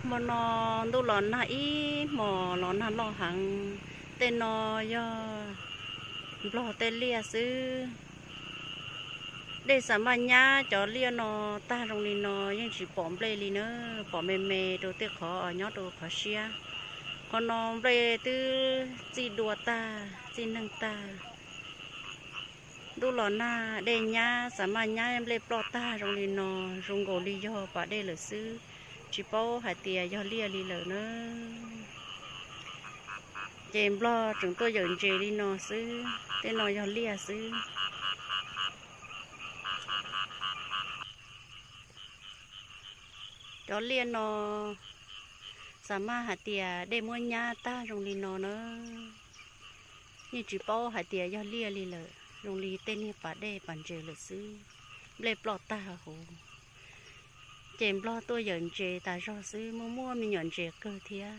Hmo no ntuj los nag ib hmos los nag loj heev. Tej no yog Nplog tej liaj xwb. Dej xam maj nyab cov liaj no tag zoo li no yeej tsis pom nplej li na, pom me me rau tej qhov nyob rau qhov siab. Qhov no nplej twb txij dua tag, txij neeg tag. Ntuj los nag dej nyab xam maj nyab nplej ploj tag zoo li no, zoo nkaus li yog pas dej lawm xwb, tsis paub hais tias yog liaj li lawm na. Ces Nplog tseem tuaj yawm ntses li no xwb, tej no yog liaj xwb. Cov liaj no xam maj hais tias dej muab nyab tag zoo li no na, yeej tsis paub hais tias yog liaj li lawm, zoo li tej niag pas dej pas ntses lawm xwb, nplej ploj tag huv. Ces Nplog tuaj yawm ntses tas zog xwb, muaj muaj me nyuam ntses kawg thiab.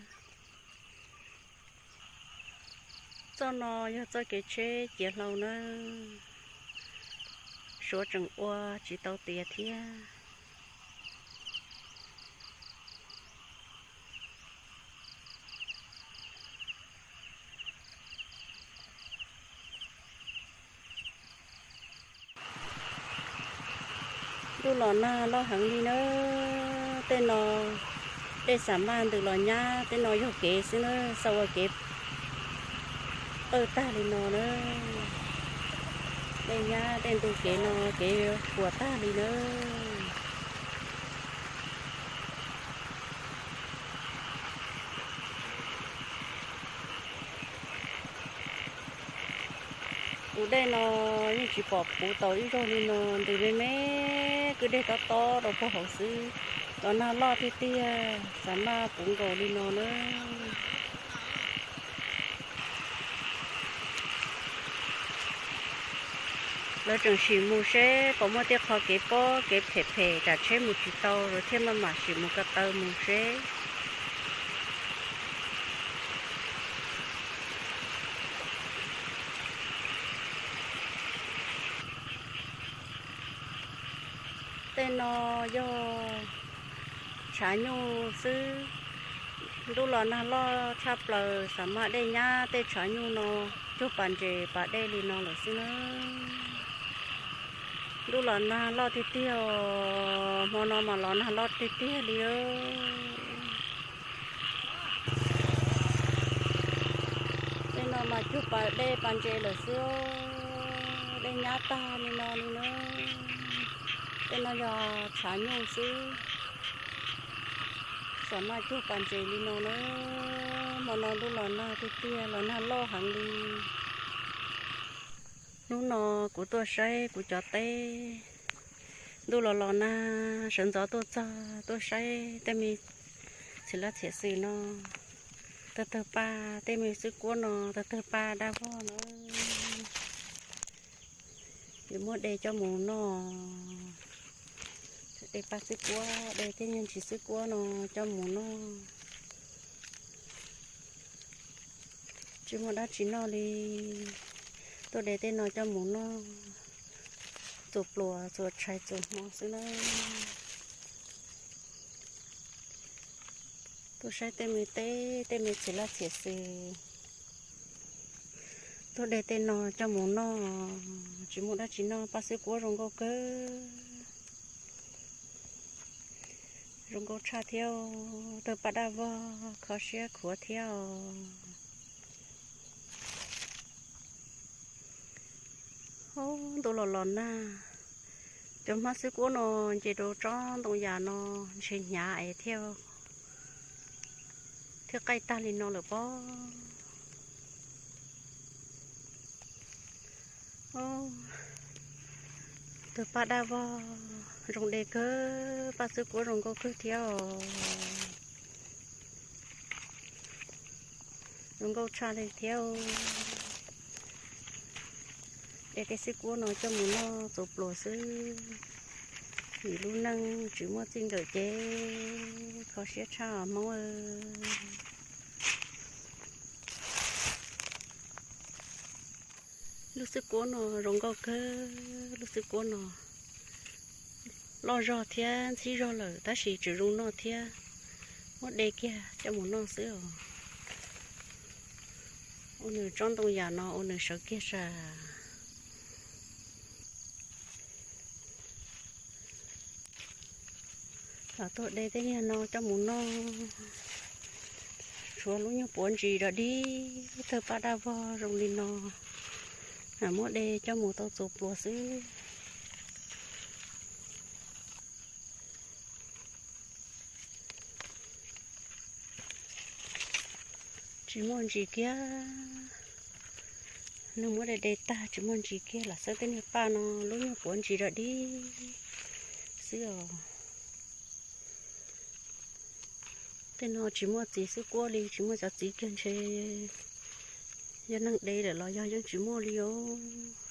Txoj no yog txoj kev tsheb ciav hlau na, Suav tseem ua tsis tau tiav thiab. Ntuj los nag loj heev li na, tej no dej xam maj ntws los nyab, tej no yog kev xwb na, xav ua kev pawj tag li no na. Dej nyab tej ntug kev no kev puas tag li na. Tus dej no yeej tsis pom puv tau ib zaug li no, ntws me me, kwj deg tob tob rau puag hauv xwb. Los nag loj tiag tiag, xam maj puv nkaus li no na. Lawv tseem sim mus seb puas muaj tej qho kev pob kev phem phem tsam tsheb mus tsis tau, lawv thiaj maj mam sim mus ko taw mus seb. Tej no yog tshav nyuj xwb. Ntuj los nag loj tshaj plaws, xam maj dej nyab tej tshav nyuj no cuag pas ntses pas dej li no lawm xwb na. Ntuj los nag loj tiag tiag os, hmo no mas los nag loj tiag tiag li. Tej no mas cuag pas dej pas ntses lawm xwb, dej nyab tag li no li na. Tej no yog tshav nyuj xwb, xam maj cuag pas ntses li no na. Hmo no ntuj los nag tiag tiag, los nag loj heev li. Hnub no kuv tuaj saib kuv cov teb, ntuj los los nag sawv ntxov tuaj txog tuaj saib tej me txhia lab txhia xwm no, tawg tawg paj, tej me xwb kuab no tawg tawg paj daj vog na. Yuav muab de coj mus noj, de paj xwb kuab, de tej nyuag ntsis xwb kuab no coj mus noj. Tsis muaj dab tsi noj li, tuaj de tej no coj mus noj, txuas pluas txuas tshais txuas hmo xwb na. Tuaj saib tej me teb tej me txhia lab txhia xwm, tuaj de tej no coj mus noj, tsis muaj dab tsi noj, paj xwb kuab zoo nkauj kawg. Zoo nkauj tshaj thiab, tawg paj daj vog kho siab khuav thiab os. Ntuj los los nag, cov hmab xwb kuab no nce rau tsob ntoo yas no ntshe hnyav es thiaj, thiaj qaij tag li no lawm pob. Tawg paj daj vog zoo de kawg, paj xwb kuab zoo nkauj kawg thiab os. Zoo nkauj tshaj li thiab. De tej xwb kuab no coj mus noj txuas pluas xwb. Vim lub neej tsis muaj txij nkawm ces kho siab tshaj os Hmoob. Lub xwb kuab no zoo nkauj kawg, lub xwb kuab no loj zog thiab ntxhib zog lawm tab sis tseem zoo noj thiab. Muab de kiag coj mus noj xwb os. Ua nws tsob ntoo yam no ua nws sawv kiag sas. Los tuaj de tej niag no coj mus noj. Tshuav lub nyuag puav ntsis dog dig, tawg paj daj vog zoo li no, muab de coj mus tau txus pluas xwb. Tsis muaj ntsis kiag. Nws muab de de tag tsis muaj ntsis kiag, lam xawb tej niag paj no lub nyuag puav ntsis dog dig xwb os. Tej no tsis muaj txiv xwb quaj li, tsis muaj cov txiv kiag ntshe yog neeg de lawm los yog yeej tsis muaj li os.